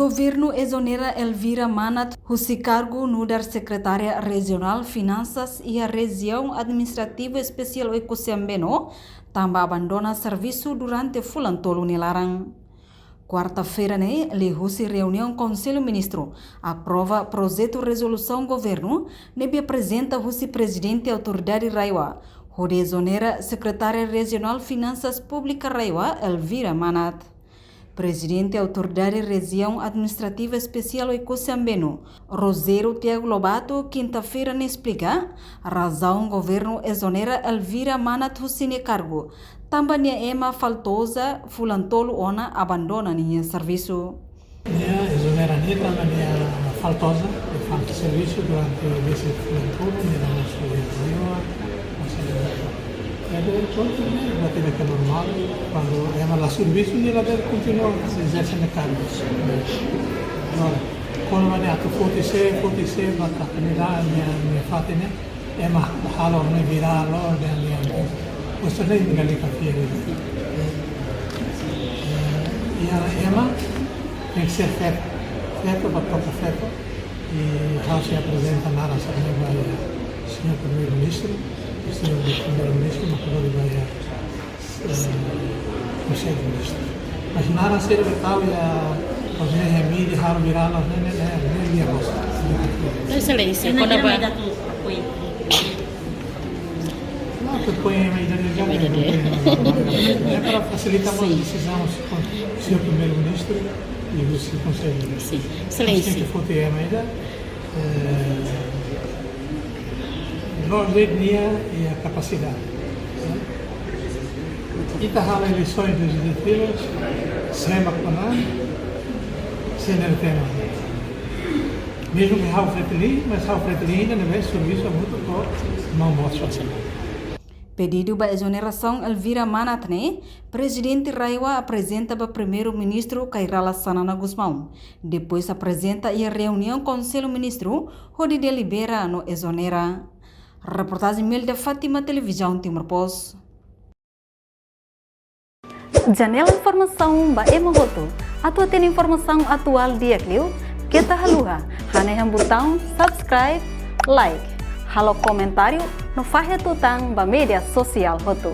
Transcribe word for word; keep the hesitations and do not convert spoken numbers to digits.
Governu ezonera Elvira Manat husi kargu nu'udar Sekretária Rejionál Finansas iha Rejiaun Administrativa Espesiál Oekusi Ambeno, tanba abandona servisu durante fulan tolu nia laran. Kuarta-feira ne'e, liuhusi reuniaun Konsellu Ministru, aprova projetu rezolusaun governu ne'ebé aprezenta husi Prezidente Autoridade RAEOA, hodi ezonera Sekretária Rejionál Finansas Públika RAEOA, Elvira Manat. Prezidente Autoridade Rejiaun Administrativa Espesiál Oekusi Ambeno, Rogério Tiago Lobato, kinta-feira ne'e esplika razaun governu ezonera Elvira Manat husi nia kargu, tanba nia ema faltoza fulan tolu ona abandona nia servisu. Nia ezonera nia tanba nia faltoza, nia falta servisu durante dezasseis fulan tolu, nia la mosu iha RAEOA, mosu iha RAEOA. Entaun, prontu, ne'e, buat ne'e ke normál, kuandu ema la servisu, nia labele kontinua ezerse nia kargu. Agora, kuandu nia atu foti sé, foti sé, ba atu nia, nia, nia fatin ne'e, ema halo ne'e virál loos, dan nia, pois ne'e ita la konfia. Eh, iha ema, tenke ser feto, feto ba toka feto, i ha'u sei aprezenta naran sira-ne'e ba señór Primeiru-Ministru, i señór Primeiru-Ministru, mak hodi ba iha, eh, Konsellu Ministru. Mas naran sira-ne'ebé tau iha, maksudnya, iha mídia, halo virál, ne'e, ne'e, ne'e, ne'e, ne'e, ne'e, ne'e, Exelénsia, Ena kona-ba ema ida atu apoiu. Não, que põe a ida ne'e, ema ida ne'e. É para facilitar mais Sim. decisões com o señór Primeiru-Ministru i o señór Konsellu. Sim. Mas Exelénsia. Tenke foti ema ida, eh, loos de'it nia iha kapasidade. Ita halo eleisoens lejislativas, sé mak manán, sé ne'ebé mak manán. Mezmu ke ha'u Fretilin, mas ha'u Fretilin ida ne'ebé servisu hamutuk ho maun Mossos. Pedidu ba ezonerasaun Elvira Manat ne'e, Prezidente RAEOA aprezenta ba Primeiru-Ministru Kay Rala Xanana Gusmão. Depois aprezenta iha reuniaun Konsellu Ministru, hodi delibera no ezonera. Reportajen Melda Fátima, Televizaun Timor Post. Janela informasaun ba ema hotu. Atu hatene informasaun atuál di'ak liu, keta haluha hanehan butaun subscribe, like, halo komentáriu, no fahe tutan ba média sosiál hotu.